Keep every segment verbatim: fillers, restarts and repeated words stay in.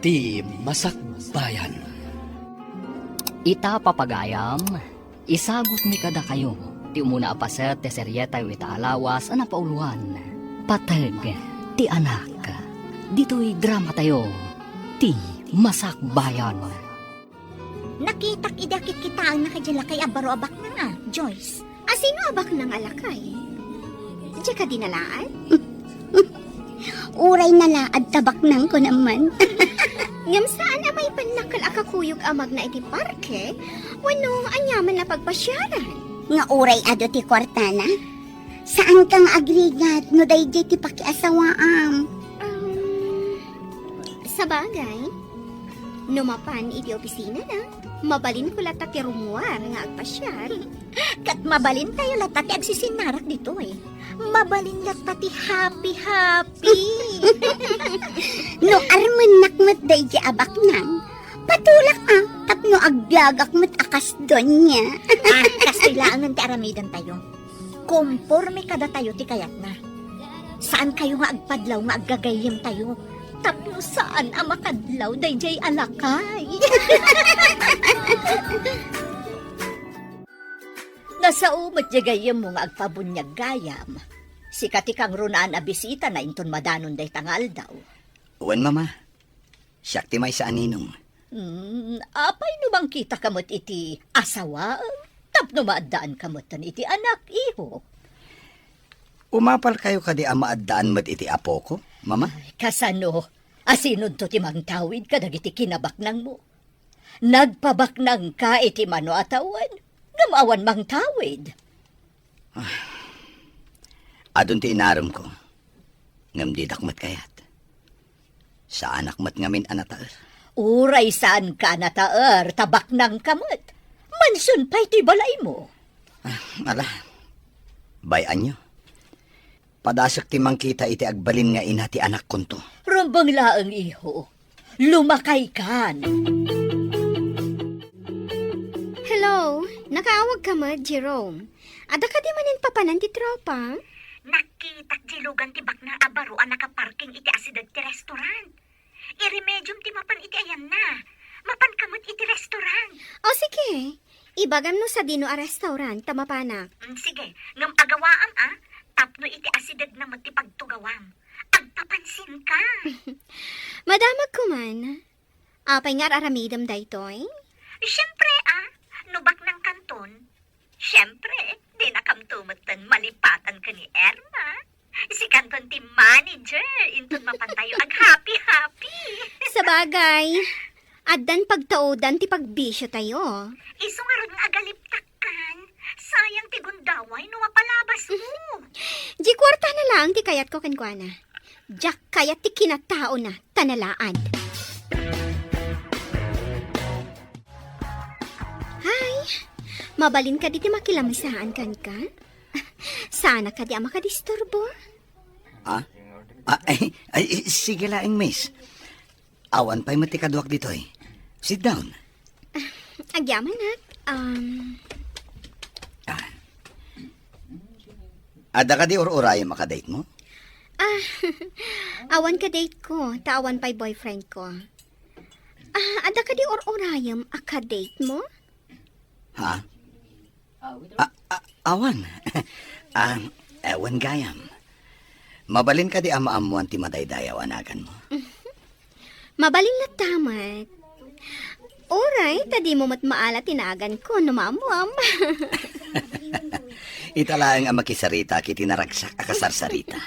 Ti Masakbayan. Ita, papagayam, isagutmi kadakayo ti umuna a paset ti serietayo ita a lawas a napauloan, Pateg ti Anak. Ditoy dramatayo, Ti Masakbayan. Nakitak idi akitkitaenna kadi lakay a baro a baknang a, Joyce. A sino a baknang a lakay? Diak kadi nalaad? Uray nalaad ta baknangko naman. Ngem saan a maipannakkel a kakuyog a magna iti parke wenno aniaman a pagpasiaran? Nga uray adu ti kuartana? Saanka nga agrigat no daydiay ti pakiasawaam? Um, sabagay, no mapan iti opisinana, mabalinko latta ti rummuar nga agpasiar. Ket mabalintayo latta ti agsisinnarak ditoy. Mabalin latta ti happy-happy. No armennak met daydiay a baknang, patulak a, tapno agbiagak met a kas doña. Ah, kastoy laengen ti aramidentayo. Komporme kadatayo ti kayatna. Saankayo nga agpadlaw nga aggagayyemtayo. Tapno saan a makadlaw daydiay a lakay. Nasao met diay gayyemmo nga agpabuniag gayam. Sika ti kangrunaan a bisitana inton madanon dayta nga aldaw. Wen, Mama. Siak ti maysa a ninong. Hmm, apay no mangkitaka met iti asawaem tapno maaddaanka metten iti anak, iho? Umapalkayo kadi a maaddaan met iti apoko, Mama? Ay, kasano? Asinonto ti mangtawid kadagiti kinabaknangmo? Nagpabaknangka iti mano a tawen, ngem awan mangtawid. Ah, adun ti inaremko, ngem didak met kayat. Saanak met ngamin a nataer. Uray saanka a nataer, ta baknangka met. Mansion pay toy balaymo. Ah, ala, bay-anyo. Padasek ti mangkita iti agbalin nga ina ti anakkonto. Rumbeng laeng, iho. Lumakaykan. Hello, nakaawagka met, Jerome? Adda kadi manen papanan ti tropa? Nakitak diay lugan ti baknang a baro a nakaparking iti asideg ti restaurant. Iremediom ti mapan iti ayanna. Mapanka met iti restaurant. O, sige. Ibagam no sadino a restaurant ta mapanak. Mm, sige. Ngem agawaam, a, tapno iti asidegna met ti pagtugawam. Agpapansinka. Madamagko man. Apay nga ar-aramidem daytoy? Siempre, a. No baknangkanton, siempre, dinakamto metten malipatan ken ni Irma. Sikanton ti manager, inton mapantayo aghappy-happy. Sabagay, addan pagtaudan ti pagbisiotayo. Isu ngarud nga agaliptakkan. Sayang ti gundaway no mapalabasmo. Diay kuartana laeng ti kayatko kenkuana. Diak kayat ti kinataona, ta nalaad. Hay, mabalin kadi ti makilamasaan kenka? Saanak kadi a makadisturbo? Ah? Ah, ay, ay, sige laeng, miss. Awan pay met ti kaduak ditoy. Sit down. Agyamanak, um, Ah. Adda kadi ur-urayem a kadate mo? Ah, awan kadate ko, ta awan pay boyfriend ko. Ah, adda kadi ur-urayem a kadate mo? Ha? A-, a-, awan. Ah, eh, wen gayam. Mabalin kadi a maammoan ti madaydayaw a naganmo? Mabalin latta met. Uray, ta dimo met maala ti naganko no maammoam. Ita laeng a makisaritaak iti naragsak a kasarsarita.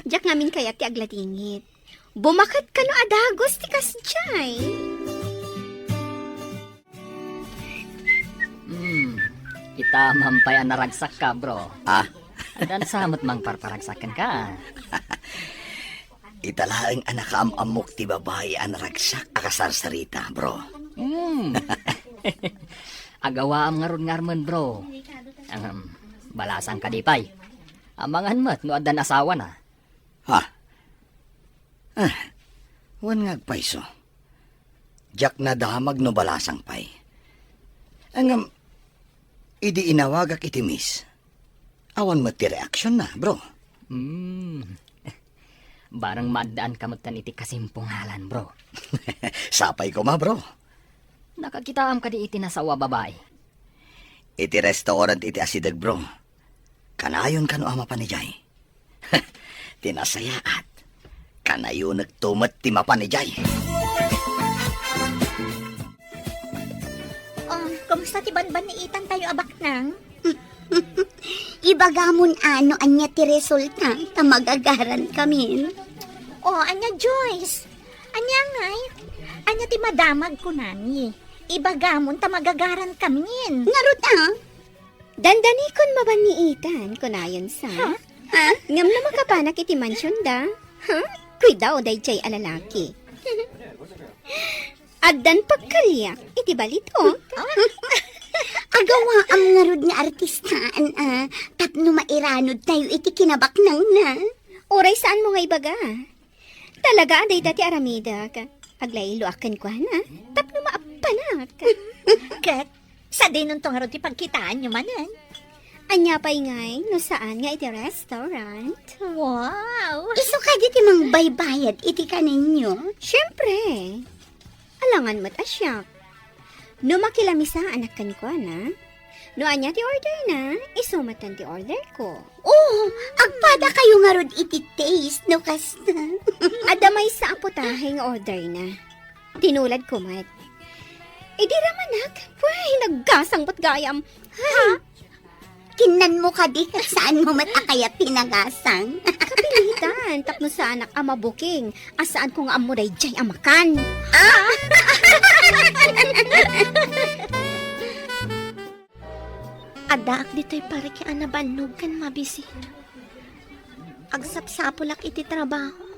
Diak ngamin kayat ti agladingit. Bumaket kano a dagus ti kasdiay. Hmm, ita man pay a naragsakka, bro. Ah? Addan sa met mangparparagsak kenka. Ita laeng a nakaam-ammok ti babai a naragsak a kasarsarita, bro. Hmm. Agawaam ngarud nga armen, bro. Ahem, balasang kadi pay. Amangan met no addan asawana. Ha? Ah, wen nga agpayso. Diak nadamag no balasang pay. Ngem, idi inawagak iti miss, awan met ti reaksionna, bro. Hmm. Barang maaddaanka metten iti kasimpungalan, bro. Sapay koma, bro. Nakakitaam kadi iti nasawa babai? Iti restaurant iti asideg, bro. Kanayon kano a mapan idiay? Ti nasayaat, kanayonekto met ti mapan idiay. Oh, kumusta ti banbanniitan tayo a baknang? Ibagamon a no ania ti resulta ta magagaran kamin. Oh, ania, Joyce? Ania ngay? Ania ti madamag kunami? Ibagamon ta magagaran kamin. Ngarud a? Dandanikon mabanniitan, kunayon sa. Ha? Ha? Ngem no makapanak iti mansionda, ha? Kuidao daydiay a lalaki. Addan pagkaliak iti balitok. Agawaam ngarud nga artistaan, a, tapno mairanod tayo iti kinabaknangna. Uray saanmo nga ibaga. Talaga a dayta ti aramidek. Aglayloak kenkuana, tapno maappanak. Ket, sadinonto ngarud ti pagkitaanyo manen? Ania pay ngay no saan nga iti restaurant? Wow! Isu kadi ti mangbaybayad iti kaninyo? Siempre. Alangan met a siak. No makilaamisaanak kenkuana, no ania ti orderna, isu metten ti orderko. Oh, agpadakayo ngarud iti taste no kasta. Adda maysa a putahe nga orderna. Tinuladko met. Idi ramanak, way, naggasang met gayam. Ay. Ha? Kinnanmo kadi ket saanmo met a kayat ti nagasang? Kapilitan, tapno saanak a mabuking, a saanko nga ammo daydiay a makan. Ah! Addaak ditoy parke a nabannog ken mabisi. Agsapsapulak iti trabaho.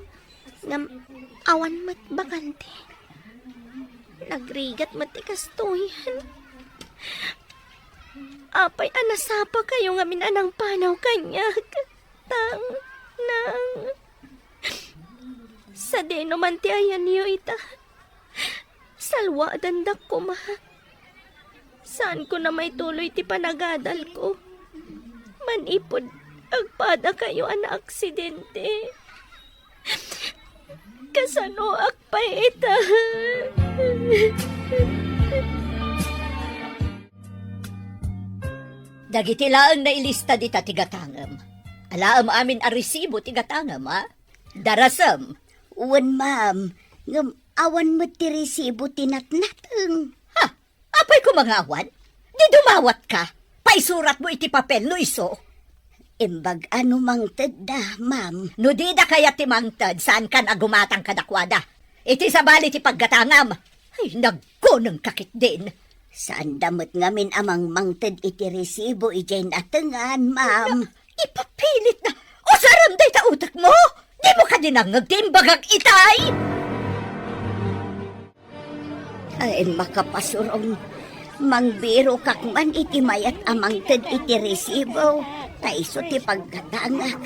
Ngem awan met bakante. Nagrigat met ti kastoyen. Apay a nasapakayo ngamin a nangpanaw kaniak? Tang, nang. Sadino man ti ayanyo ita? Salwadandak koma. Saanko na maituloy ti panagadalko. Manipud agpadakayo a naaksidente. Kasanoak pay ita? Dagiti laeng nailista dita ti gatangem. Alaem amin a resibo ti gatangem, a? Darasem. Wen, ma'am. Ngem awan met ti resibo ti natnateng. Ha? Apay koma nga awan? Di dumawatka? Paisuratmo iti papel no isu. Imbag a no mangtedda, ma'am. No dida kayat ti mangted, saankan a gumatang kadakuada. Iti sabali ti paggatangam. Ay, nagkunengka ketdin. Saanda met ngamin a mangmangted iti resibo idiay natengan, ma'am. Na, ipapilitna. Usarem dayta utekmo. Dimo kadi nangngeg ti imbagak itay? Ay, makapasurong. Mangbirokak man iti mayat a mangted iti resibo, ta isu ti paggatangak.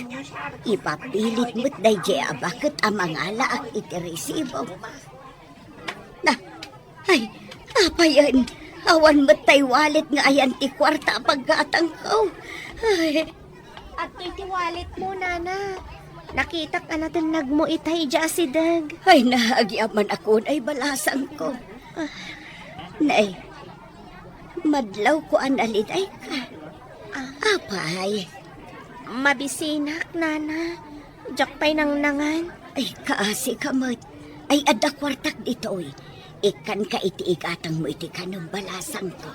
Ipapilit met daydiay a baket a mangalaak iti resibo. Na, ay, apayen, awan met tay wallet nga ayan ti kuarta a paggatangko. Ay. Adtoy ti walletmo, nana. Nakitak a natennagmo itay idiay asideg. Ay, naagiaman ako, ay balasangko. Ah. Nay, madlawko a nalidayka. Ah. Apay? Mabisinak, nana. Diak pay nangnangan. Ay, kaasi ka met. Ay, adda kuartak ditoy. Ikkanka iti igatangmo iti kanem, balasangko.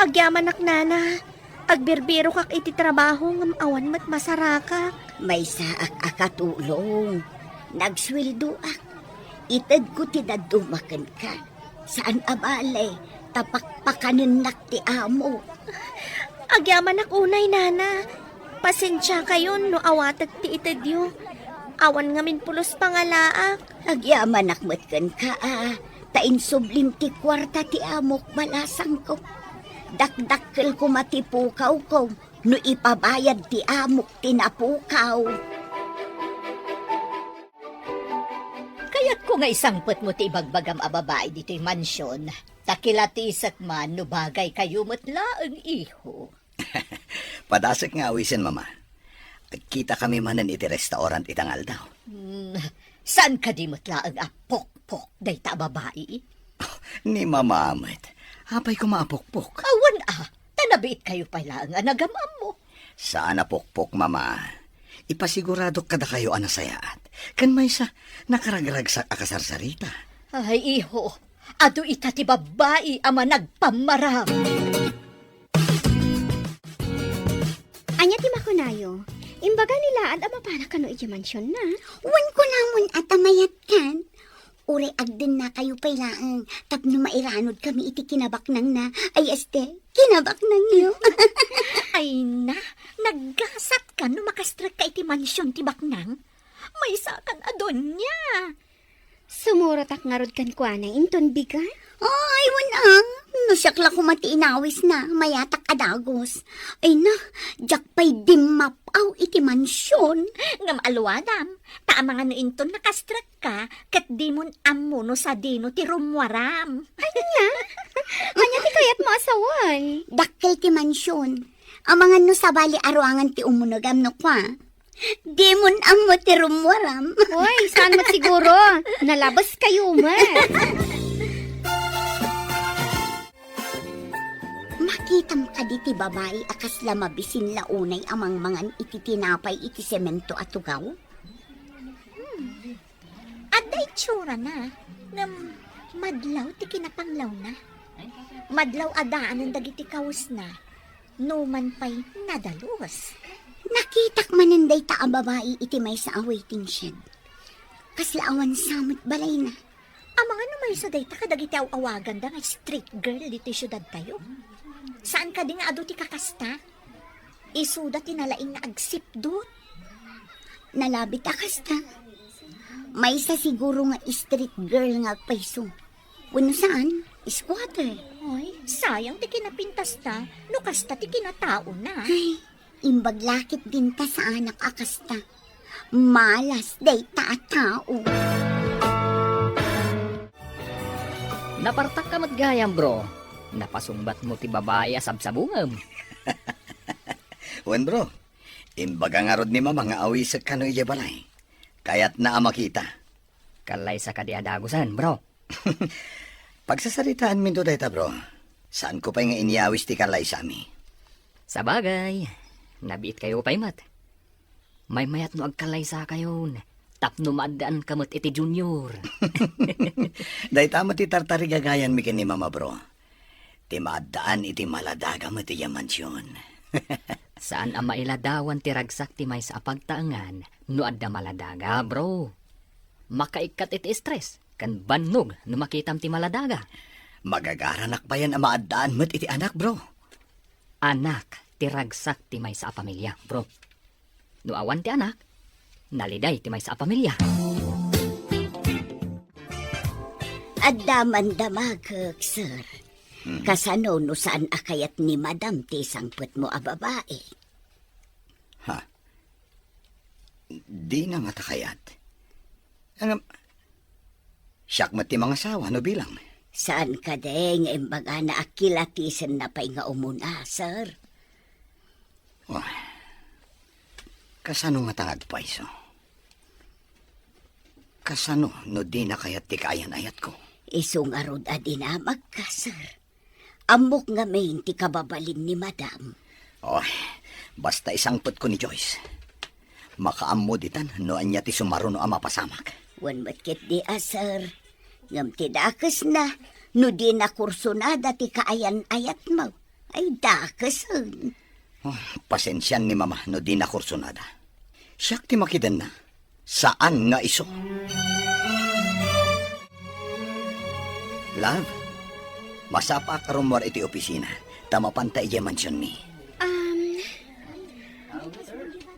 Agyamanak, nana. Agbirbirokak iti trabaho ngem awan met masarakak. Maysaak a katulong. Nagsueldoak. Itedko ti dadduma kenka. Saan a bale, ta pakpakanennak ti amo. Agyamanak unay, nana. Pasensiakayon no awatek ti itedyo. Awan ngamin pulos pangalaak. Agyamanak met kenka, a, ta insublim ti kuarta ti amok, balasangko. Dakdakkel koma ti pukawko no ipabayad ti amok ti napukaw. Kayatko nga isangpetmo ti ibagbagam a babai ditoy mansion, ta kilatisek man no bagaykayo met laeng, iho. Padasek nga awisen, Mama. Agkitakami manen iti restaurant ita nga aldaw. Hmm, saan kadi met laeng a pokpok dayta a babai? Ni Mama met. Apay koma a pokpok? Awan a, ta nabiit kayo pay laeng a nagam-ammo. Saan a pokpok, Mama. Ipasiguradok kadakayo a nasayaat. Ken maysa, nakaragragsak a kasarsarita. Ay, iho, adu ita ti babbai a managpammaram. Ania ti makunayo? Imbaga ni Laad a mapana kano idiay mansionna? Wen kunamon a ta mayatkan. Uray agdennakayo pay laeng tapno mairanod kami iti kinabaknangna. Ay, este, kinabaknangyo. Ay na, naggasatkan no makastrekka iti mansion ti baknang. Maysakan a donia. Sumurotak ngarud kenkuana inton bigat. Ay, wen a. No siak la koma ti inawisna, mayatak a dagus. Ay na, diak pay dimmap-aw iti mansion. Ngem alwadam, ta amangan no inton nakastrekka, ket dimon ammo no sadino ti rummuaram. Ania? Ania ti kayatmo a sawen? Dakkel ti mansion. Amangan no sabali a ruangan ti umunegam no kua. Dimon ammo ti rummuaram. Oy, saan met siguro? Nalabes kayo met. Makitam kadi ti babai a kasla mabisin la unay a mangmangan iti tinapay iti semento a tugaw? Hmm. Adda itsurana, ngem madlaw ti kinapanglawna. Madlaw a daanen dagiti kawesna, numan pay nadalus. Nakitak manen dayta a babai iti maysa a waiting shed. Kasla awan sa met balayna. Amangan no maysa dayta kadagiti aw-awaganda nga street girl ditoy siudadtayo. Saan kadi nga adu ti kakasta? Isuda ti nalaing nga agsipdut. Nalabit a kasta. Maysa siguro nga street girl nga agpayso. Wenno saan, squatter. Ay, sayang ti kinapintasta, no kasta ti kinataona. Ay, imbag la ket dinta saanak a kasta. Malas dayta a tao. Napartakka met gayam, bro. Napasungbatmo ti babai a sabsabungem. Wen, bro. Imbaga ngarud ni Mama nga awisek kano idiay balay. Kayatna a makita. Kallaysa kadi a dagusen, bro? Pagsasaritaanminto dayta, bro. Saanko pay nga inyawis ti kallaysami. Sabagay, nabiit kayo pay met. Maymayat no agkallaysakayon, tapno maaddaanka met iti Junior. Dayta met ti tartarigagayanmi ken ni Mama, bro. Ti maaddaan iti maladaga met idiay mansion. Saan a mailadawan ti ragsak ti maysa a pagtaengan no adda maladaga, bro. Makaikkat iti stress ken bannog no makitam ti maladaga. Magagaranak payen a maaddaan met iti anak, bro. Anak ti ragsak ti maysa a pamilia, bro. No awan ti anak, naliday ti maysa a pamilia. Adda man damagek, sir. Hmm. Kasano no saan a kayat ni Madam ti sangpetmo a babae? Ha? Dina ngata kayat. Ngem, siak met ti mangasawa no bilang. Saan kadi nga imbagana a kilatisenna pay nga umuna, sir? Oh, kasano ngata nga agpayso? Kasano no dina kayat ti kaayan-ayatko? Isu ngarud a dinamagka, sir. Ammok ngamin ti kababalin ni Madam. Oh, basta isangpetko ni Joyce. Makaammo ditan no ania ti sumaruno a mapasamak. Wen met ketdi a, sir. Ngem ti dakesna, no dina kursunada ti kaayan-ayatmo, ay dakesen. Oh, pasensian ni Mama no dina kursunada. Siak ti makidenna. Saan nga isu. Love, masapaak a rummuar iti opisina, ta mapanta idiay mansionmi. Um,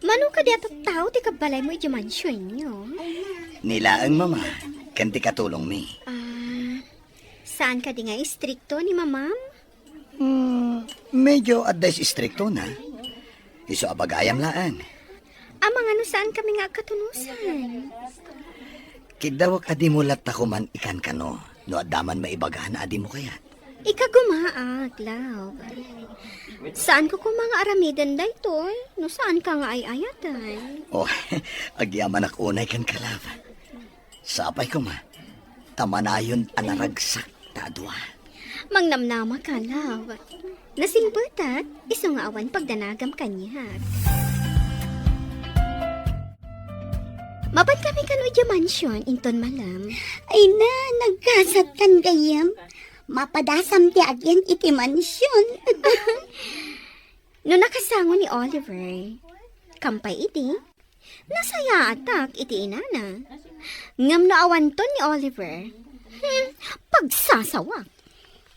mano kadi a tattao ti kabbalaymo idiay mansionyo? Ni laeng, Mama, ken ti katulongmi. Ah, saan kadi nga istrikto ni Mamam? Hmm, medyo adda istriktona. Isu a bagayam laeng. Amangan no saan kami nga agkatunosan. Kiddawek a dimo latta koman ikankano no adda man maibagana a dimo kayat. Ikagumaak, love. Saanko koma nga aramiden daytoy, no saanka nga ay-ayatan. Oh, agyamanak unay kenka, love. Sapay koma, ta manayon a naragsak ta adua. Mangnamnamaka, love. Nasingpetak, isu nga awan pagdanagam kaniak. Mapan kami kano idiay mansion, inton malem. Ay na, nagkasatkan gayam. Mapadasam ti agyan iti mansion. No nakasango ni Oliver, kampay idi, nasayaatak iti inana. Ngem no awanton ni Oliver, hmm, pagsasawak.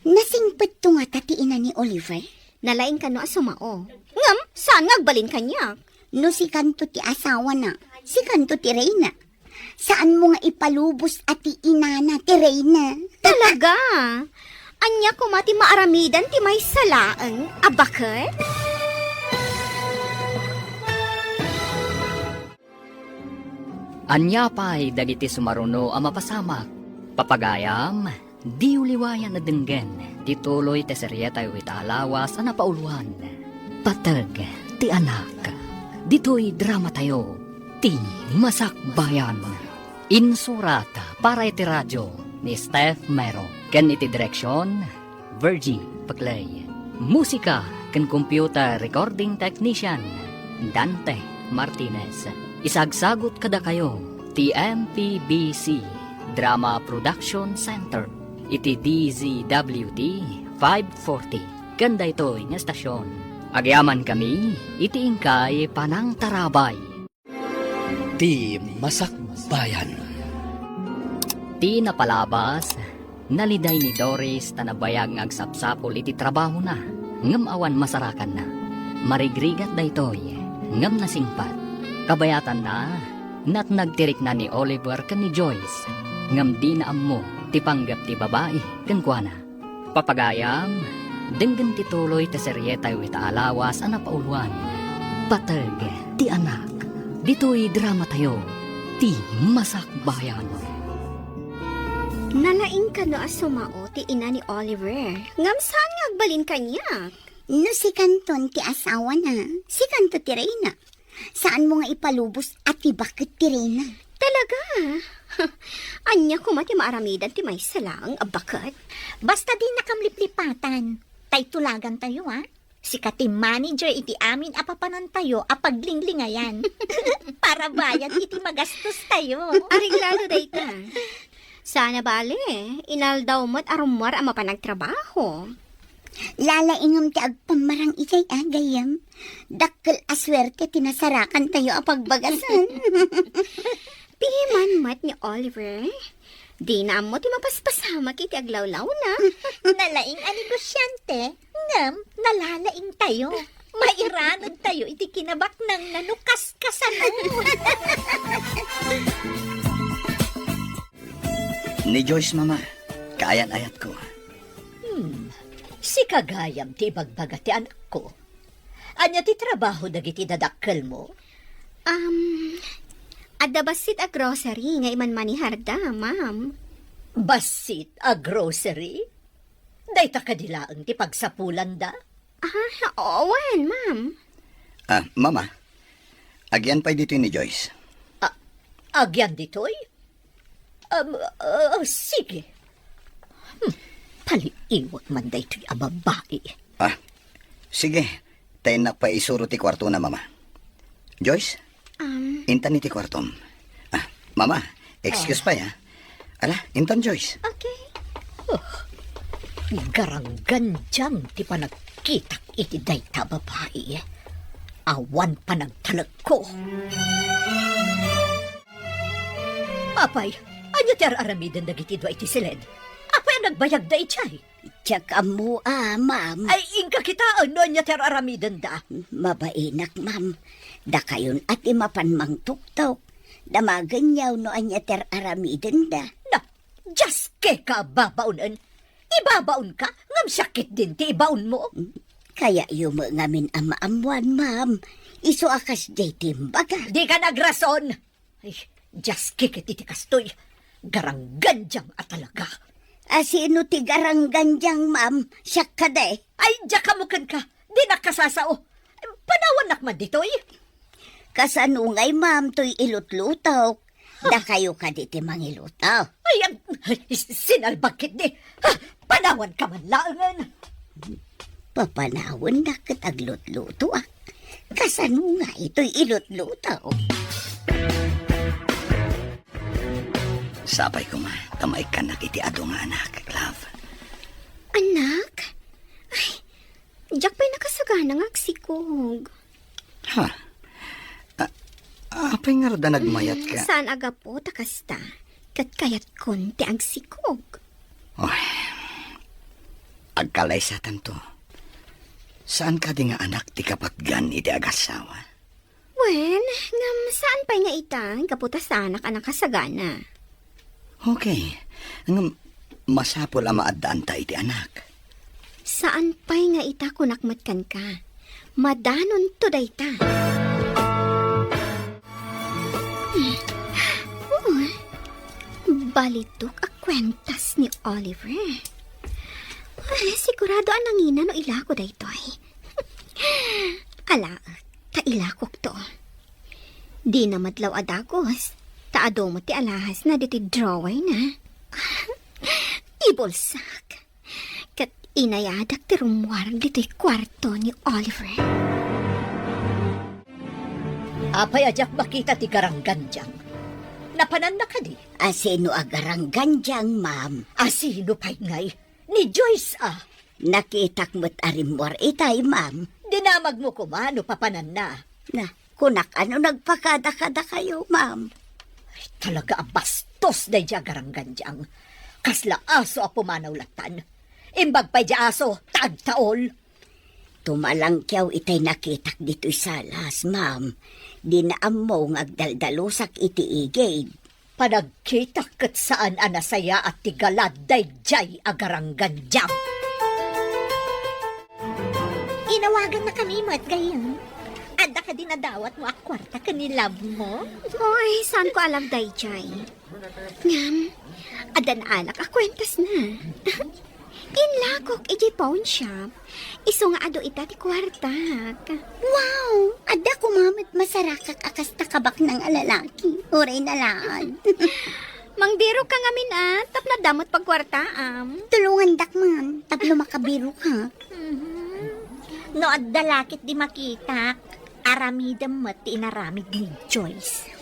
Nasingpetto ngata ti ina ni Oliver? Nalaing kano a sumao. Ngem, saan nga agbalin kaniak? No sikanto ti asawana, sikanto ti reyna. Saanmo nga ipalubos a ti inana ti reyna? Talaga? Ania koma ti maaramidan ti maysa laeng a baket? Ania pay dagiti sumaruno a mapasamak? Papagayam, diyo liwayan a denggen ti tuloy ti serietayo ita a lawas a napauluan, Pateg ti Anak. Ditoy dramatayo, Ti Masakbayan. Insurat para iti radio ni Steph Mero ken iti direksion, Virgie Paclay. Musika ken computer recording technician, Dante Martinez. Isagsagut kadakayo ti M P B C Drama Production Center iti D Z W T five forty ken daytoy nga estasion. Agyamankami iti inkay panangtarabay. Ti Masakbayan. Ti napalabas, naliday ni Doris ta nabayag nga agsapsapul iti trabahona, ngem awan masarakanna. Marigrigat daytoy, ngem nasingpat. Kabayatanna, natnag ti rikna ni Oliver ken ni Joyce, ngem dina ammo ti panggep ti babai kenkuana. Papagayam, denggen ti tuloy ti serietayo ita a lawas a napauluan, Pateg ti Anak. Ditoy dramatayo, Ti Masakbayan. Nalaing kano a sumao ti ina ni Oliver, ngem saan nga agbalin kaniak? No sikanton ti asawana, sikanto ti reyna. Saanmo nga ipalubos a ti baket ti reyna? Talaga? Ania koma ti maaramidan ti maysa laeng a baket? Basta dinakam liplipatan, tay tulagantayo, a? Sika ti manager iti amin a papanantayo a paglinglingayan. Para bayad iti magastostayo. Areglado dayta. Sana bale, inaldaw met a rummuar a mapan agtrabaho. Lalaingem ti agpammarang idiay a gayyem. Dakkel a suerte ti nasarakantayo a pagbagasen. Piman met ni Oliver, dina ammo ti mapaspasamak iti aglawlawna. Nalaing a negosyante, ngem nalalaingtayo. Mairanudtayo iti kinabaknang nano kaskasano. Ni Joyce, Mama, kaayan-ayatko. Hmm, sika gayam ti ibagbaga ti anakko. Ania ti trabaho dagiti dadakkelmo? Um, adda bassit a grocery nga imanmaneharda, ma'am. Bassit a grocery? Dayta kadi laeng ti pagsapulanda? Ah, wen, ma'am. Ah, Mama, agyan pay ditoy ni Joyce. Ah, agyan ditoy? Um, ah, sige. Hmm, paliiwak man daytoy a babai. Ah, sige. Ta innak pay isuro ti kuartona, Mama. Joyce, Um, intan iti kuartom. Ah, Mama, excuse pay, ah. Ala, intan, Joyce. Okay. Oh, garanggandiang ti panagkitak iti dayta babai. Awan panagtalekko. Apay, ania ti ar-aramiden dagiti dua iti siled? Apay a nagbayagda idiay? Diak ammo a, ma'am. Ay, inka kitaen no ania ti ar-aramidenda. Mabainak, ma'am. Dakayon a ti mapan mangtuktok. Damagenyo no ania ti ar-aramidenda. Na, diaske ka a babaonen. Ibabaonka, ngem siak ketdin ti ibaonmo. Kayatyo met ngamin a maammuan, ma'am. Isu a kasdiay ti imbaga. Dika nagrason! Ay, diaske ket iti kastoy. Garanggandiang a talaga. Asino ti garanggandiang, ma'am? Siak kadi? Ay, diak ammo kenka. Dinak kasasao. Panawannak man ditoy. Kasano ngay, ma'am, toy ilutlutok? Dakayo kadi ti mangiluto? Ay, ag-, sinalbag ketdi. Ha, panawanka man laengen. Papanawannak ket aglutlutoak. Kasano ngay toy ilutluto? Sapay koma ta maikkannak iti adu nga anak, love. Anak? Ay, diak pay nakasagana nga agsikog. Ha? A-, apay ngarud a nagmayatka? Hmm, saan a gapu ta kasta, ket kayatkon ti agsikog. Oy, agkalaysatanto. Saan kadi nga anak ti kapatgan iti agassawa? Wen, ngem saan pay nga ita, gapu ta saanak a nakasagana. Okay. Ngem, masapul a maaddaanta iti anak. Saan pay nga ita, kunak met kenka. Madanonto dayta. Oh, balitok a kuentas ni Oliver. Ay, sigurado a nangina no ilako daytoy. Alaek, ta ilakokto. Dina madlaw a dagus, ta adu met ti alahasna ditoy drawerna. Ibulsak. Ket inayadak ti rummuar ditoy kuarto ni Oliver. Apay a diak makita ti garanggandiang? Napananna kadi? Asino a garanggandiang, ma'am? Asino pay ngay? Ni Joyce a. Nakitak met a rimmuar itay, ma'am. Dinamagmo koma no papananna. Na, kunak a no nagpakada kadakayo, ma'am. Ay, talaga a bastos daydiay a garanggandiang. Kasla aso a pumanaw lattan. Imbag pay diay aso, ta agtaol. Tumalangkiaw itay nakitak ditoy salas, ma'am. Dina ammo nga agdaldalusak iti igid. Panagkitak ket saan a nasayaat ti galad daydiay a garanggandiang. Inawagannakami met, gayyem. Adda kadi nadawatmo a kuarta ken ni love mo? Oy, saanko a love daydiay. Ngem, adda naalak a kuentasna. Inlakok idiay pawn shop. Isu nga adu ita ti kuartak. Wow! Adda koma met masarakak a kasta kabaknang a lalaki. Uray na laad. Mangbirokka ngamin a, tapno adda met pagkuartaam. Tulongandak man, tapno makabirokak. Mhm. No adda la ketdi makitak, aramidem met ti inaramid ni Joyce.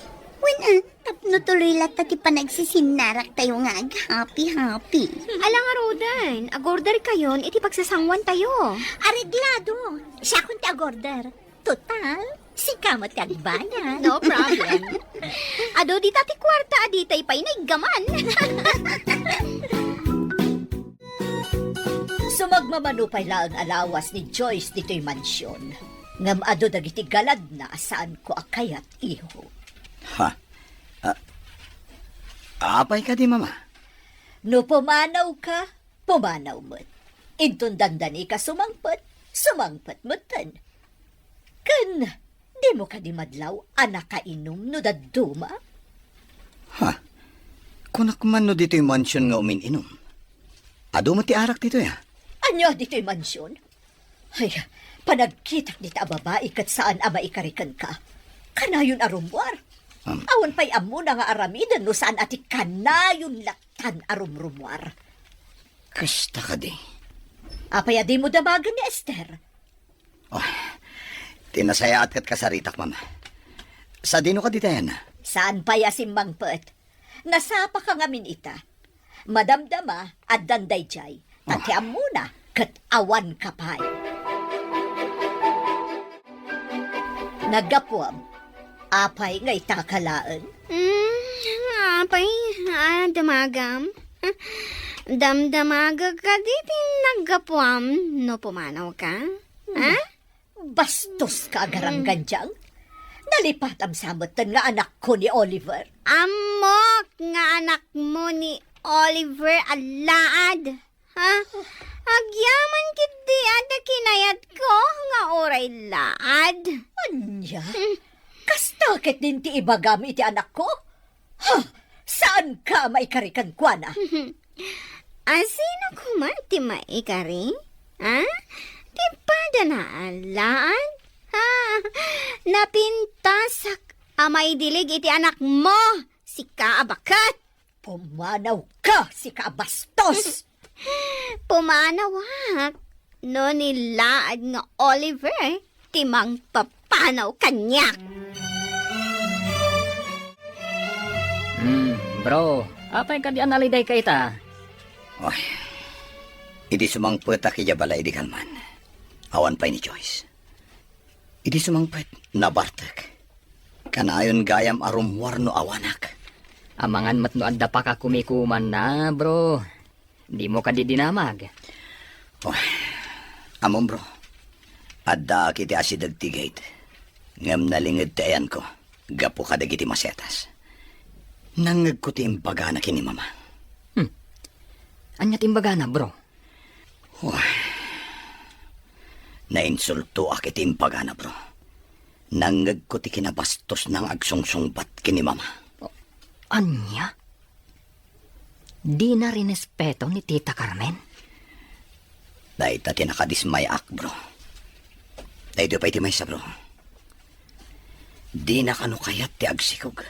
Wen a, tapno tuloy latta ti panagsisinnaratayo nga aghappy-happy. Ala ngaruden, agorderkayon iti pagsasanguantayo. Areglado. Siakon ti agorder. Total, sika met ti agbayad. No problem. Adu dita ti kuarta a ditay pay naiggaman. Sumagmamano pay laeng a lawas ni Joyce ditoy mansion. Ngem adu dagiti galadna a saanko a kayat, iho. Ha? A-, apay kadi, Mama? No pumanawka, pumanaw met. Inton dandanika sumangpet, sumangpet metten. Ken, dimo kadi madlaw a nakainum no dadduma? Ha? Kunak man no ditoy mansion nga umin-inum. Adu met ti arak ditoy, a? Ania ditoy mansion? Ay, panagkitak dita a babai ket saan a maikari kenka. Kanayon a rummuar. Um. Awan pay ammona nga aramiden no saan a ti kanayon lattan a rumrummuar. Kasta kadi. Apay a dimo damagen ni Esther? Oh, ti nasayaat ket kasaritak, Mama. Sadino kadi tayan? Saan pay a simmangpet? Nasapaka ngamin ita. Madamdama, addan daydiay. Ta ti ammona, ket awanka pay. Naggapuam, apay nga itaka laeng? Mm, apay, a, damagam? Damdamagek kadi ti naggapuam no pumanawka? Ha? Bastos ka, agaranggandiang. Nalipatam sa metten nga anakko ni Oliver. Ammok nga anakmo ni Oliver a laad. Ha? Agyaman ketdi a ti kinayatko nga uray laad. Ania? Hmm. Kasta ketdin ti ibagam iti anakko? Ha? Saanka a maikari kenkuana? A, sino koma ti maikari? Ha? Ti padana a laad? Ha? Napintasak a maidilig iti anakmo, sika a baket! Pumanawka, sika a bastos! Pumanawak no ni laad nga Oliver ti mangpapanaw kaniak. Hmm, bro, apay kadi a nalidayka ita? Oy, idi sumangpetak idiay balay idi kalman, awan pay ni Joyce. Idi sumangpet, nabartek. Kanayon gayam a rummuar no awanak. Amangan met no adda pakakumikumanna, bro. Dimo kadi dinamag? Oh, ammom, bro. Addaak iti asideg ti gate. Ngem nalinged ti ayanko gapu kadagiti masetas. Nangngegko ti imbagana ken ni Mama. Hmm. Ania ti imbagana, bro? Wah. Nainsultoak iti imbagana, bro. Nangngegko ti kinabastosna nga agsungsungbat ken ni Mama. Ania? Dina rinespeto ni Tita Carmen? Dayta ti nakadismayaak, bro. Daytoy pay ti maysa, bro. Dina kano kayat ti agsikog.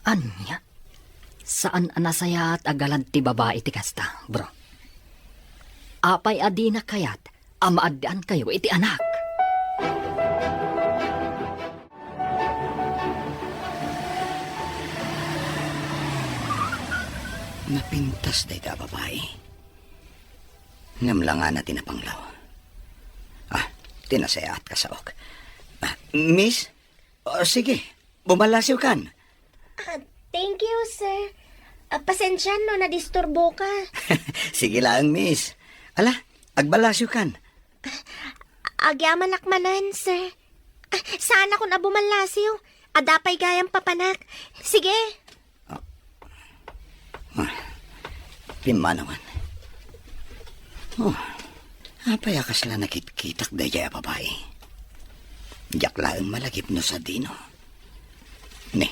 Ania? Saan a nasayaat a galad ti babai ti kasta, bro. Apay a dina kayat a maaddaankayo iti anak? Napintas dayta a babai. Ngem langana ti napanglaw. Ah, ti nasayaat kasaok. Ah, miss? Oh, sige, bumallasiwkan. Ah, thank you, sir. Ah, pasensian no nadisturboka. Sige laeng, miss. Ala, agballasiwkan. Agyamanak manen, sir. Ah, saanakon a bumallasiw. Adda pay gayam papanak. Sige. Ah, pimmanawan. Oh, apay a kasla nakitkitak daydiay a babai? Diak laeng malagip no sadino. Ne,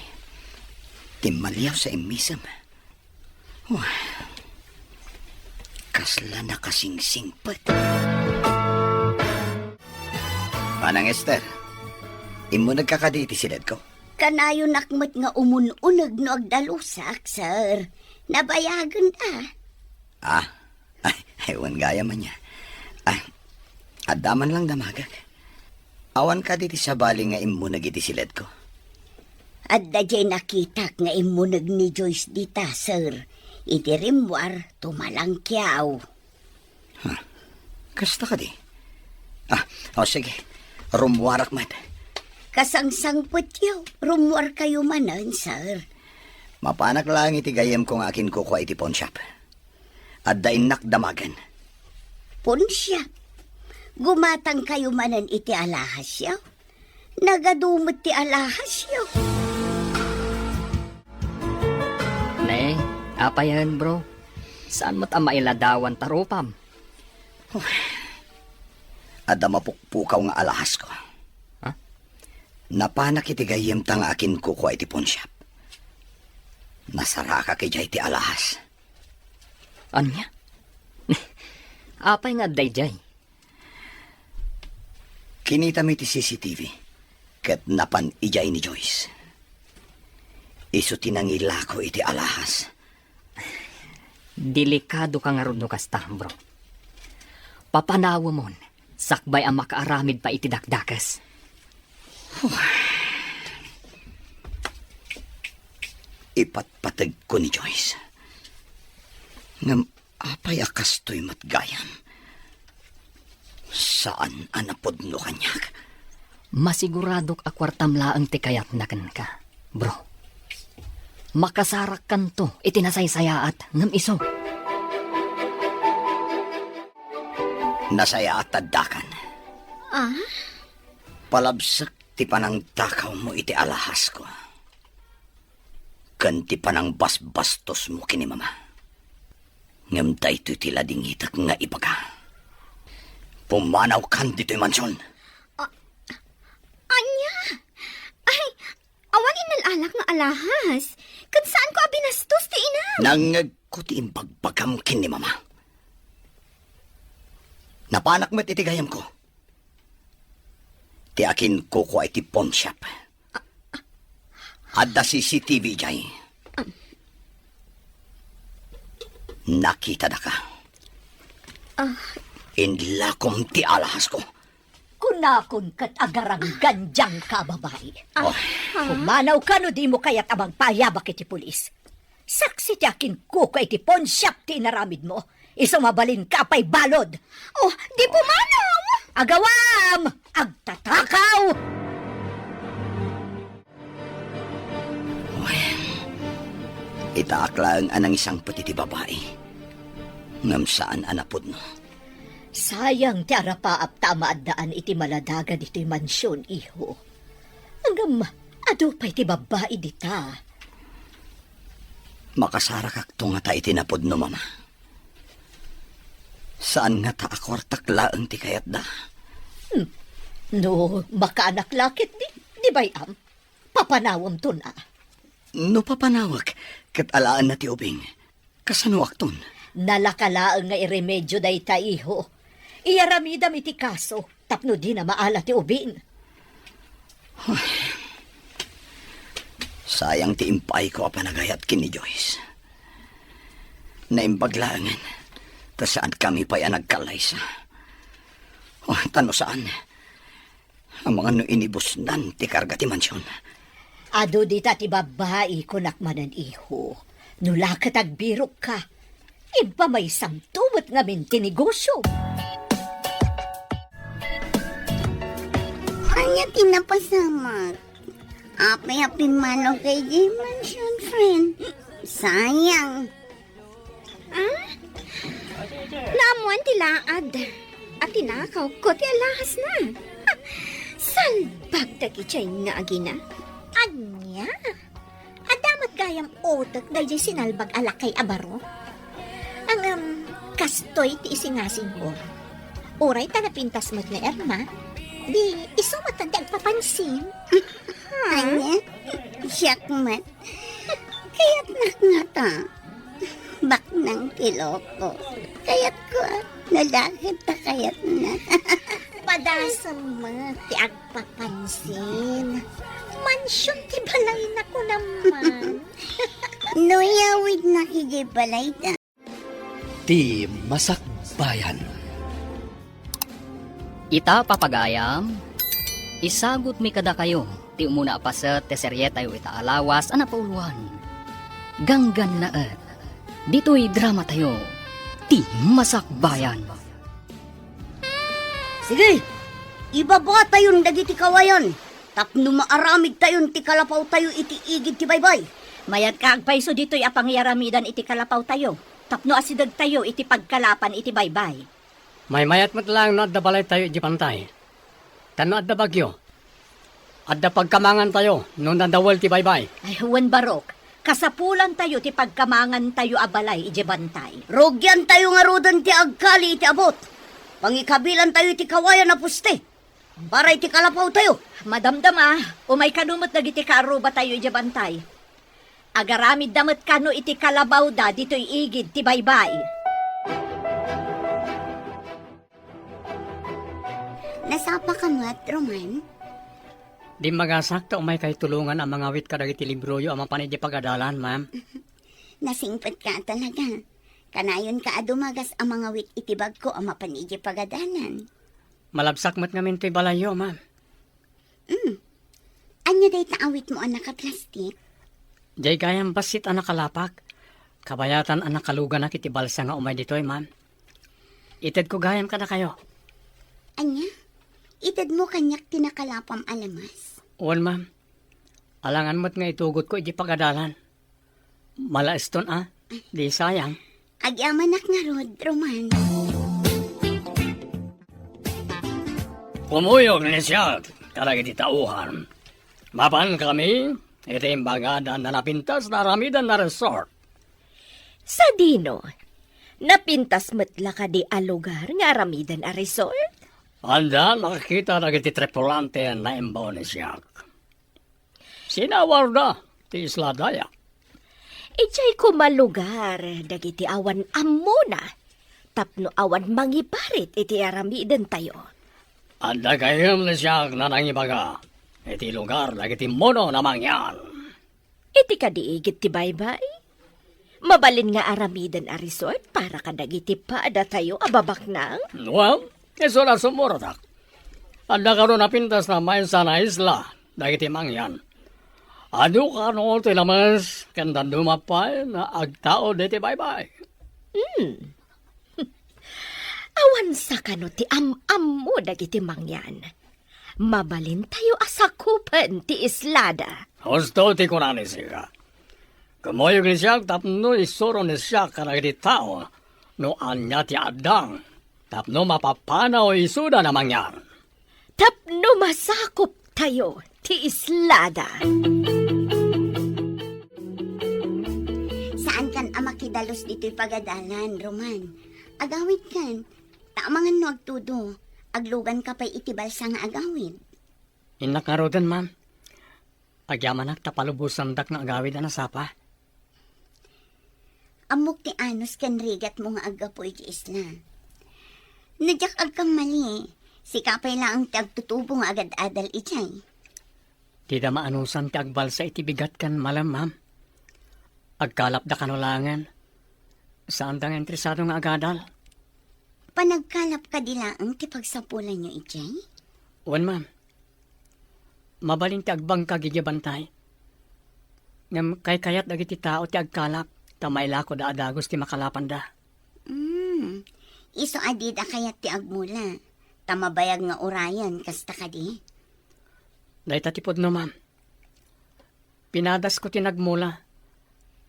timmaliaw sa immisem. Oh, kasla nakasingsingpet. Manang Esther, immunegka kadi iti siledko? Kanayonak met nga umun-uneg no agdalusak, sir. Nabayagen a. Ah, ay, ay, wen gayam ania. Ah, adda man lang damagek. Awan kadi ti sabali nga immuneg iti siledko? Adda diay nakitak nga immuneg ni Joyce dita, sir. Iti rimmuar, tumalangkiaw. Ha? Kasta kadi? Ah, o sige. Rummuarak met. Kasangsangpetyo, rummuarkayo manen, sir. Mapanak laeng iti gayyemko nga akinkukua iti pawnshop. Adda innak damagen. Pawnshop? Gumatangkayo manen iti alahasyo? Nagadu met ti alahasyo. Ne, apayen, bro? Saan met a mailadawan ta rupam? Adda mapukpukaw nga alahasko. Ha? Napanak iti gayyemta nga akinkukua iti pawnshop. Nasarakak idiay ti alahas. Ania? Apay nga adda idiay? Kinitami ti C C T V ket napan idiay ni Joyce. Isu ti nangilako iti alahas. Delikadoka ngarud no kasta, bro. Papanawemon, sakbay a makaaramid pay iti dakdakes. Ipatpategko ni Joyce. Ngem apay a kastoy met gayam? Saan a napudno kaniak. Masiguradok a kuartam laeng ti kayatna kenka, bro. Makasarakkanto iti nasaysayaat ngem isu. Nasayaat addakan. Ah? Palabsek ti panangtakawmo iti alahasko ken ti panangbasbastosmo ken ni Mama. Ngem daytoy ti ladingitek nga ibaga. Pumanawkan ditoy mansion. A-, ania? Ay, awan innal-alak nga alahas. Ket saanko a binastos ti inam. Nangngegko Isuratko ti imbagbagam ken ni Mama. Napanak met iti gayamko ti akinkukoa iti pawnshop. Adda C C T V idiay. Nakitadaka. Ah. Inlakom ti alahasko. Kunakon ket agaranggan diay ka babai. Ah. Oh. Pumanawka no dimo kayat a magpaayabak iti pulis. Saksi ti akinkuko iti pawnshop ti inaramidmo. Isu mabalinka pay balud. Oh, di pumanaw! Agawam! Agtatakaw! Wen, itaak laeng a nangisangpet iti babai, ngem saan a napudno. Sayang ti arapaap ta maaddaan iti maladaga ditoy mansion, iho. Ngem adu pay ti babbai dita. Makasarakakto ngata iti napudno, Mama. Saan ngata a kuartak laeng ti kayatda. Hmm. No makaanak la ketdi, di bay-am, papanawemton a. No papanawek ket alaenna ti ubing, kasanoakton? Nalaka laeng nga iremedio dayta, iho. Iyaramidam iti kaso tapno dina maala ti ubing. Ay, sayang ti impaayko a panagayat ken ni Joyce. Naimbag laengen ta saankami pay a nagkallaysa. Oh, ta no saan, amangan no inibusnan ti karga ti mansion. Adu dita ti babbai, kunak manen, iho. No la ket agbirokka, impamaysamto met ngamin ti negosio. Ania ti napasamak? Apay a pimmanaw ka idiay mansion, friend? Sayang. Ah? Naammoan ti laad a tinakawko ti alahasna. Salbag dagidiay nga agina. Ania? Adda met gayam utek daydiay sinalbag a lakay a baro? Ngem, kastoy ti isingasingko. Uray ta napintas met ni Irma, di isu met ti agpapansin. Ania? Siak met? Kayatnak ngata. Baknang ti loko. Kayatko, a. No la ket ta kayatnak. Padasem met ti agpapansin. Mansion ti balayna, kunam man. No iyawidnak idiay balayda. Ti Masakbayan. Ita, papagayam, isagutmi kadakayo ti umuna a paset ti serietayo ita a lawas a napauloan, Ganggannaet, ditoy dramatayo, Ti Masakbayan. Sige, ibabatayon dagiti kawayan tapno maaramidtayon ti kalapawtayo iti igid ti baybay. Mayat ka agpayso ditoy a pangiyaramidan iti kalapawtayo tapno asidegtayo iti pagkalapan iti baybay. Maymayat met laeng no adda balaytayo idiay bantay. Ta no adda bagyo, adda pagkamangantayo no nadawel ti baybay. Ay, wen, barok, kasapulantayo ti pagkamangantayo a balay idiay bantay. Rugiantayo ngaruden ti agkali iti abut. Pangikabilantayo iti kawayan a poste para iti kalapawtayo. Madamdama, umay kano met dagiti kaarrubatayo idiay bantay. Agaramidda met kano iti kalabawda ditoy igid ti baybay. Nasapaka met, Roman? Dimmagasak ta umaykayo tulongan a mangawit kadagiti libroyo a mapan idiay pagadalan, ma'am. Nasingpetka talaga. Kanayonka a dumagas a mangawit iti bagko a mapan idiay pagadalan. Malabsak met ngamin toy balayyo, ma'am. Mm. Ania dayta awitmo a nakaplastik? Diay gayam bassit a nakalapak. Kabayatan a nakaluganak iti balsa nga umay ditoy, ma'am. Itedko gayam kadakayo. Ania? Itedmo kaniak ti nakalapam a lamas? Wen, ma'am. Alangan met nga itugotko iti pagadalan. Malaeston a, di sayang. Agyamanak ngarud, Roman. Kumuyog ni siak kadagiti tauhan. Mapan kami iti imbagadan a napintas nga aramidan a resort. Sadino? Napintas met la kadi a lugar nga aramidan a resort? Anda nakakita dagiti tripulante a naimbaw ni siak. Sinawarda ti Isla Dayak. Idiay koma lugar dagiti awan ammona tapno awan mangibarit iti aramidentayo. Adda kayem ni siak a nangibaga iti lugar dagiti mono a mangyan. Iti kadi igid ti baybay, mabalin nga aramiden a resort para kadagiti padatayo a babaknang? Well, isu a sumurotak. Adda kano napintas a maysa a isla dagiti mangyan. Adu kano ti lames ken dadduma pay a agtaud iti baybay. Hmm. Awan sa kano ti am-ammo dagiti mangyan. Mabalintayo a sakupen ti islada. Husto ti kuna ni Sika. Kumuyog ni siak tapno isuro ni siak kadagiti tao no ania ti addang tapno mapapanaw isuda a mangyan. Tapno masakuptayo ti islada. Saankan a makidalus ditoy pagadalan, Roman. Agawidkan, ta amangan no agtudo, agluganka pay iti balsa nga agawid. Innak ngaruden, ma'am. Agyamanak ta palubosandak nga agawid a nasapa. Ammok ti anus ken rigatmo nga aggapu iti isla. No diak agkammali, sika pay laeng ti agtutubo nga agad-adal idiay. Dida maanusan ti agbalsa iti bigat ken malem, ma'am. Agkalapda kano laengen. Saanda nga interesado nga agadal. Panagkalap kadi laeng ti pagsapulanyo idiay? Wen, ma'am. Mabalin ti agbangkag idiay bantay. Ngem kaykayat dagiti tao ti agkalap, ta mailakoda a dagus ti makalapanda. Hmm. Isu a dida kayat ti agmula, ta mabayag nga urayen, kasta kadi? Dayta ti pudno, ma'am. Pinadasko ti nagmula,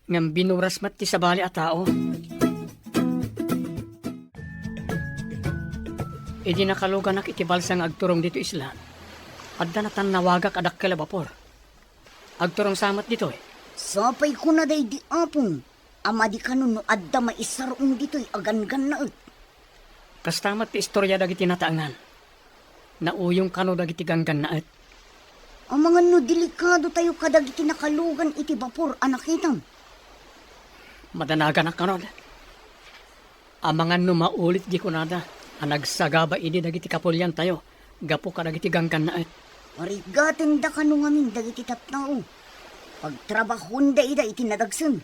ngem binuras met ti sabali a tao. Idi nakaluganak iti balsa nga agturong ditoy isla, adda natannawagak a dakkel a bapor. Agturong sa met ditoy. Sapay kuna daydi, Apong, a madi kano no adda maisar-ong ditoy a ganggannaet. Kasta met ti istoria dagiti nataengan. Nauyong kano dagiti ganggannaet. Amangan no delikadotayo kadagiti nakalugan iti bapor a nakitam. Madanaganak kano. Amangan no maulit di kunada a nagsagaba idi dagiti kapuliantayo gapu kadagiti ganggannaet. Arigatenda kano ngamin dagiti tattao. Pagtrabahonda ida iti nadagsen.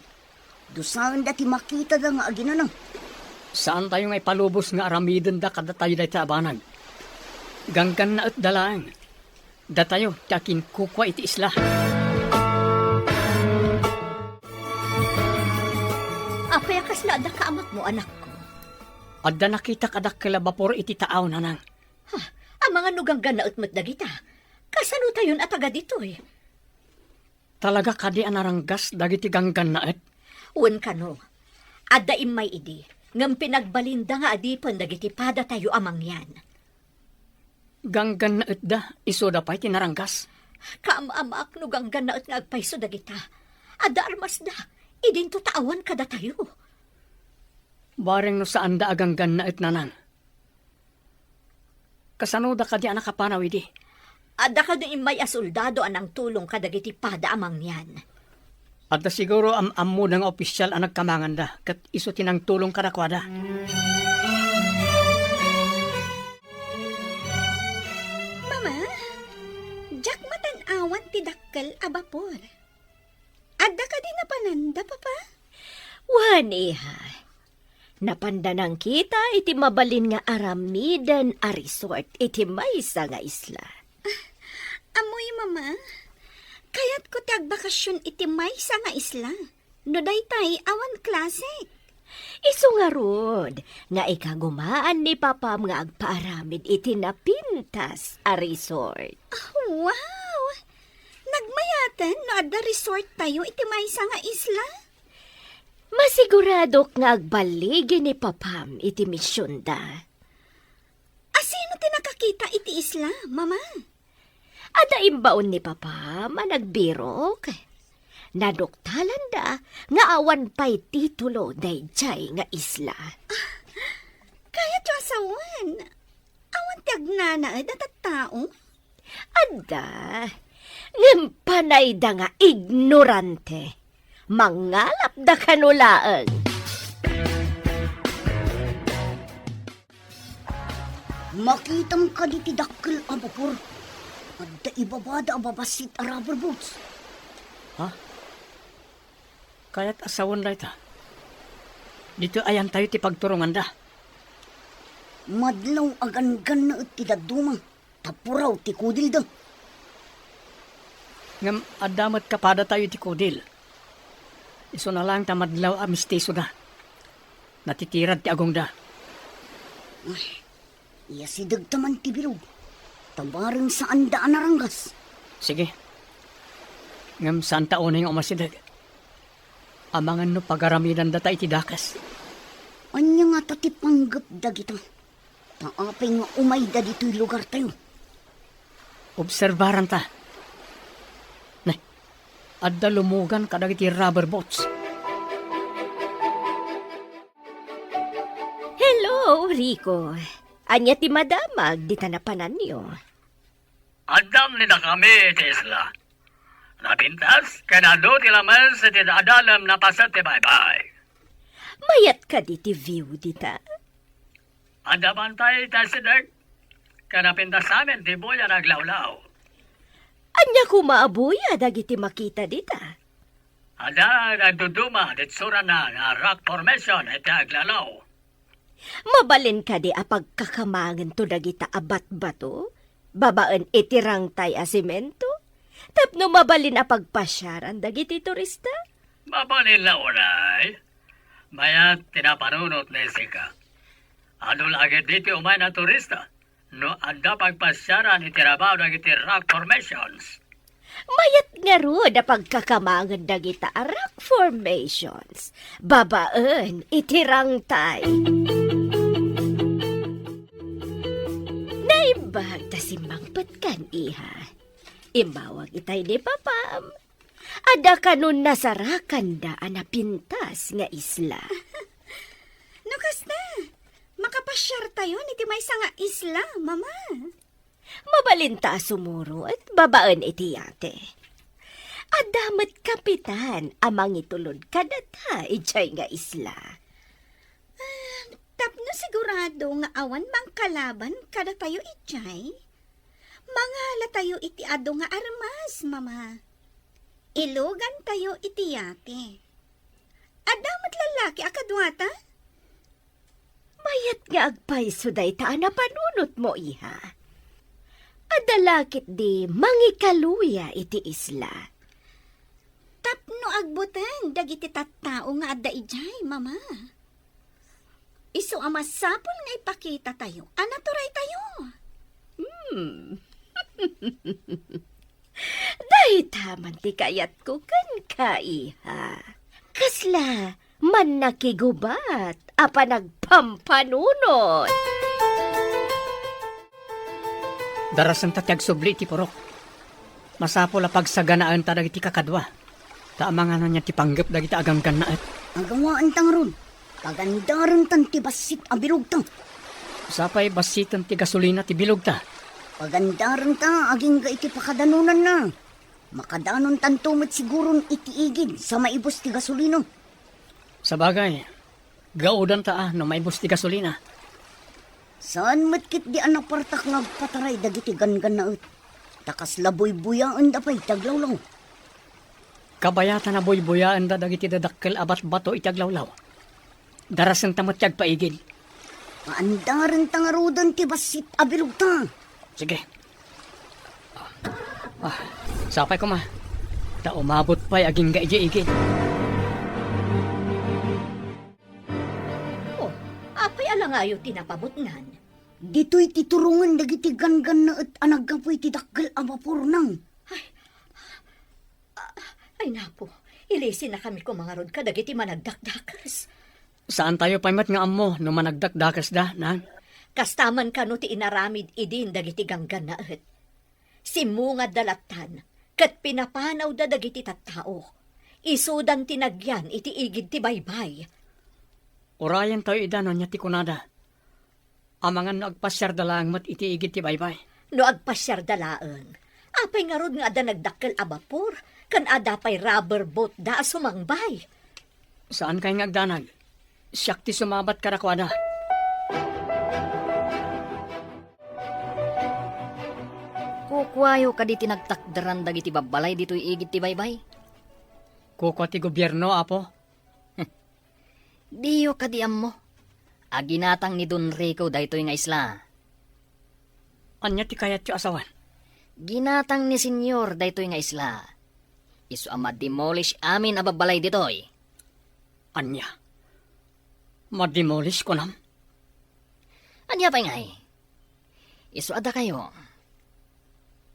Dusaenda ti makitada nga aginana. Saantayo nga ipalubos nga aramidenda kadatayo dayta a banag. Ganggannaetda laeng. Datayo ti akinkukua iti isla. Apay a kasla adda kaamakmo, anakko? Adda nakitak a dakkel a bapor iti taaw, nanang. Ha, amangan no ganggannaet met dagita. Kasano tayon a taga ditoy? Talaga kadi a naranggas dagiti ganggannaet? Wen kano, adda immay idi, ngem pinagbalinda nga adipen dagiti padatayo a mangyan. Ganggannaetda, isuda pay ti naranggas? Kaam-amak no ganggannaet nga agpayso dagita. Adda armasda, idinto ta awan kadatayo. Bareng no saanda a ganggannaet, nanang. Kasanoda kadi a nakapanaw idi? Adda kadi immay a soldado a nangtulong kadagiti pada a mangyan. Adda siguro am-ammoda nga opisial a nagkamanganda, ket isu ti nangtulong kadakuada. Mama, diak matan-awan ti dakkel a bapor. Adda kadi napananda, Papa? Wen, iha. Napanda nangkita iti mabalin nga aramiden a resort iti maysa nga isla. Amoy, Mama. Kayatko ti agbakasyon iti maysa nga isla. No daytay, awan klase. Isu ngarud nga ikagumaan ni Papam nga agpaaramid iti napintas a resort. Ah, wow! Nagmayaten no adda resort tayo iti maysa nga isla? Masiguradok nga agballigi ni Papam iti misionda. Asino ti nakakita iti isla, Mama? Adda imbaon ni Papam a nagbirok. Naduktalanda nga awan pay titulo daydiay nga isla. Kayatyo a sawen, awan ti agnanaed a tattao? Adda, ngem panayda nga ignorante. mangalapda kano laeng. Makitam kadi ti dakkel a bapor? Adda ibabada a babassit a rubber boats. Ha? Kayat a sawen dayta. Ditoy ayantayo ti pagturonganda. Madlaw a ganggannaet ti dadduma, ta puraw ti kudilda. Ngem adda met kapadatayo iti kudil. Isuna laeng ta madlaw a mistisoda. Natitirad ti agongda. Ay, iyasidegta man ti bilog, ta bareng saanda a naranggas. Sige. Ngem saanta unay nga umasideg. Amangan no pagaramidandata iti dakes. Ania ngata ti panggep dagita? Ta apay nga umayda ditoy lugartayo? Obserbaranta. Ne, adda lumugan kadagiti rubber boats. Hello, Rico. Ania ti madamag dita napananyo? Addam ni dakami iti isla. Napintas, ken adu ti lames iti adalem napaset ti baybay. Mayat kadi ti view dita? Adda bantay iti asideg, ken napintas amin ti buya nga aglawlaw. Ania koma a buya dagiti makita dita? Adda nagduduma ti itsurana nga rock formation iti aglawlaw. Mabalin kadi a pagkakamangento dagita a batbato babaen iti rangtay a semento tapno mabalin a pagpasiaran dagiti turista? Mabalin la unay. Mayat ti napanunot ni Jessica. Adu la ketdi ti umay a turista no adda pagpasiaran iti rabaw dagiti rock formations. Mayat ngarud a pagkakamangan dagita a rock formations babaen iti rangtay. Naimbag ta simmangpetkan, iha. Immawag itay ni papam. Adda kano nasarakanda a napintas nga isla. No kasta, makapasiartayon iti maysa nga isla, Mama. Mabalinta a sumurot babaen iti yate. Adda met kapitan a mangitulod kadata idiay nga isla. Ah, tapno sigurado nga awan mangkalaban kadatayo idiay, mangalatayo iti adu nga armas, Mama. Ilugantayo iti yate. Adda met lallaki a kaduata? Mayat nga agpayso dayta a napanunotmo, iha. Adda la ketdi mangikaluya iti isla. Tapno agbuteng dagiti tattao nga adda idiay, Mama. Isu a masapul nga ipakitatayo a naturaytayo. Hmm. Dayta man ti kayatko kenka, iha. Kasla mannakigubat a panagpampanunot. Darasenta ti agsubli iti purok. Masapul a pagsaganaenta dagiti kakadua. Ta amangan ania ti panggep dagiti aganggannaet. Agawaenta ngarud. Pagandarentan ti bassit a bilogta. Sapay bassiten ti gasolina ti bilogta. Pagandarenta agingga iti pakadanonanna. Makadanontanto met siguron iti igid sa maibus ti gasolina. Sabagay, gaudanta a no maibus ti gasolina. Saan met ketdi a napartak nga agpataray dagiti ganggannaet. Ta kasla buybuyaenda pay ti aglawlaw. Kabayatan a buybuyaenda dagiti dadakkel a batbato iti aglawlaw. Darasenta met ti agpaigid. Paandarenta ngaruden ti bassit a bilogta. Sige. Ah, sapay koma. Ta umabot pay agingga idiay igid. Oh, apay a langayo ti napabutngan? Ditoy ti turongen dagiti ganggannaet a naggapu iti dakkel a bapor, nang. Ay, ah, ay, napo, ilisinakami koma ngarud kadagiti managdakdakes. Saantayo pay met nga ammo no managdakdakesda, nang. Kasta man kano ti inaramid idin dagiti ganggannaet. Simmungadda lattan, ket pinapanawda dagiti tattao. Isudan ti nagyan iti igid ti baybay. Urayentayo ida no ania ti kunada. Amangan no agpasiarda laeng met iti igid ti baybay. No agpasiarda laeng, apay ngarud nga adda nagdakkel a bapor ken adda pay rubber boat da a sumangbay. Saankay nga agdanag. Siak ti sumabat kadakuada. Kukuayo kadi ti nagtakderan dagiti babbalay ditoy igid ti baybay? Kukua ti gobierno, Apo. Diyo kadi ammo a ginatang ni Don Rico daytoy nga isla? Ania ti kayatyo a sawen? Ginatang ni Senyor daytoy nga isla. Isu a ma-demolish amin a babbalay ditoy. Ania? Ma-demolish, kunam? Ania pay ngay? Isu a dakayo,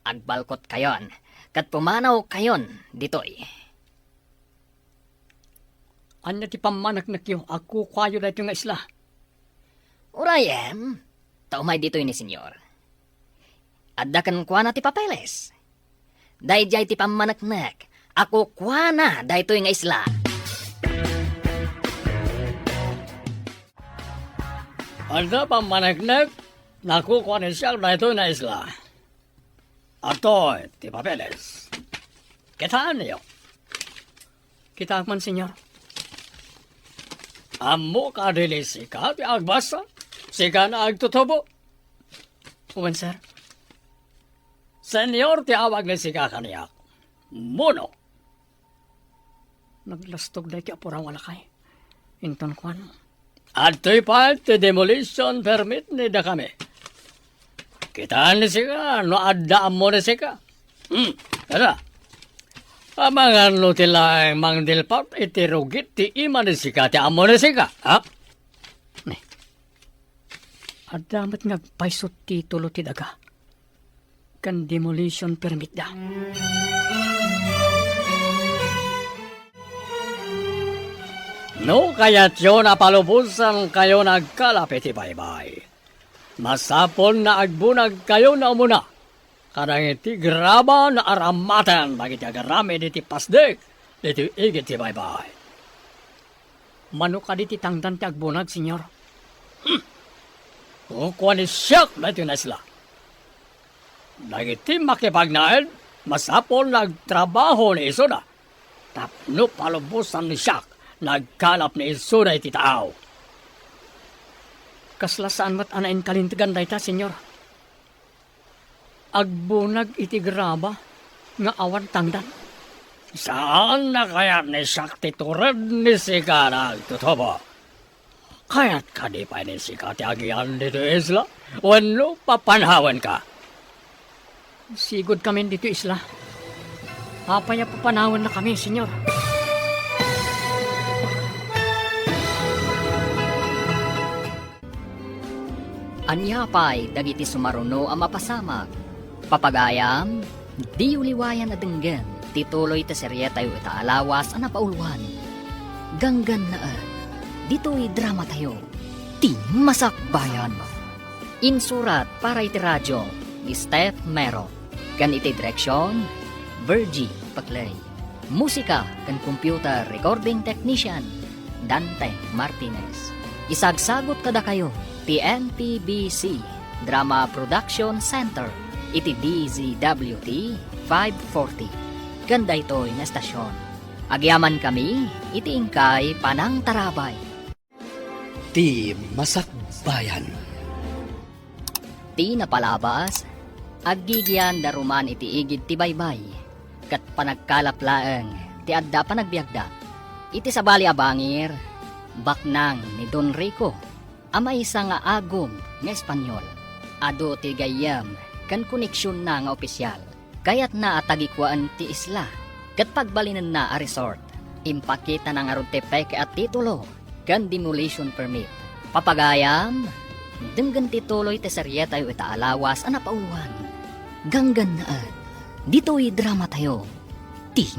agbalkotkayon ket pumanawkayon ditoy. Ania ti pammaneknekyo a kukuayo daytoy nga isla? Urayem, ta umay ditoy ni Senyor. Adda kenkuana ti papeles. Daydiay ti pammaneknek a kukuana daytoy nga isla. Adda pammaneknek a kukua ni Siak daytoy nga isla. Adtoy ti papeles. Kitaenyo. Kitaek man, Senyor. Ammok a dili sika ti agbasa? Sika nga agtutubo? Wen, sir. Senyor ti awag ni sika kaniak. Muno. Naglastog daytoy a puraw a lakay. Inton kuan, adtoy pay ti demolition permit ni dakami. Kitaen ni sika no adda ammo ni sika. Hmm, kada. Amangan no ti laeng mangdilpat iti rugit ti ima ni sika ti ammo ni sika, ha? Ni. Adda met nga agpayso ti titulo ti daga ken demolition permit da. No kayatyo a palubosankayo nga agkalap iti baybay, masapul nga agbunagkayo nga umuna kadagiti graba nga aramaten dagiti agaramid iti pasdek ditoy igid ti baybay. Mano kadi ti tangdan ti agbunag, Senyor? Hmm. Kukua ni Siak daytoy nga isla. Dagiti makipagnaed, masapul nga agtrabaho ni isuda tapno palubosan ni Siak nga agkalap ni isuda iti taaw. Kasla saan met a nainkalintegan dayta, Senyor? Agbunag iti graba nga awan tangdan. Saan a kayat ni Siak ti tured ni sika nga agtutubo. Kayat kadi pay ni sika ti agian ditoy isla wenno papanawenka? Sigudkamin ditoy isla. Apay a papanawennakami, Senyor? Ania pay dagiti sumaruno a mapasamak? Papagayam, diyo liwayan a denggen ti tuloy ti serietayo ita a lawas a napauluan. Ganggannaet, ditoy dramatayo, Ti Masakbayan. Insurat para iti radio ni Steph Mero. Ken iti direksion, Virgie Paclay. Musika ken computer recording technician, Dante Martinez. Isagsagut kadakayo ti N T B C Drama Production Center iti D Z W T five forty. Ken daytoy nga estasion, agyamankami iti inkay panangtarabay. Ti Masakbayan. Ti napalabas, aggigian daruman iti igid ti baybay, ket panagkalap laeng ti adda panagbiagda. Iti sabali a bangir, baknang ni Don Rico a maysa nga agum nga Espanyol. Adu ti gayyem ken koneksionna nga opisial. Kayatna a tagikuaen ti isla ket pagbalinenna a resort. Impakitana ngarud ti peke a titulo ken demolition permit. Papagayam, denggen ti tuloy ti serietayo ita a lawas a napauluan. Ganggannaet, ditoy dramatayo, Ti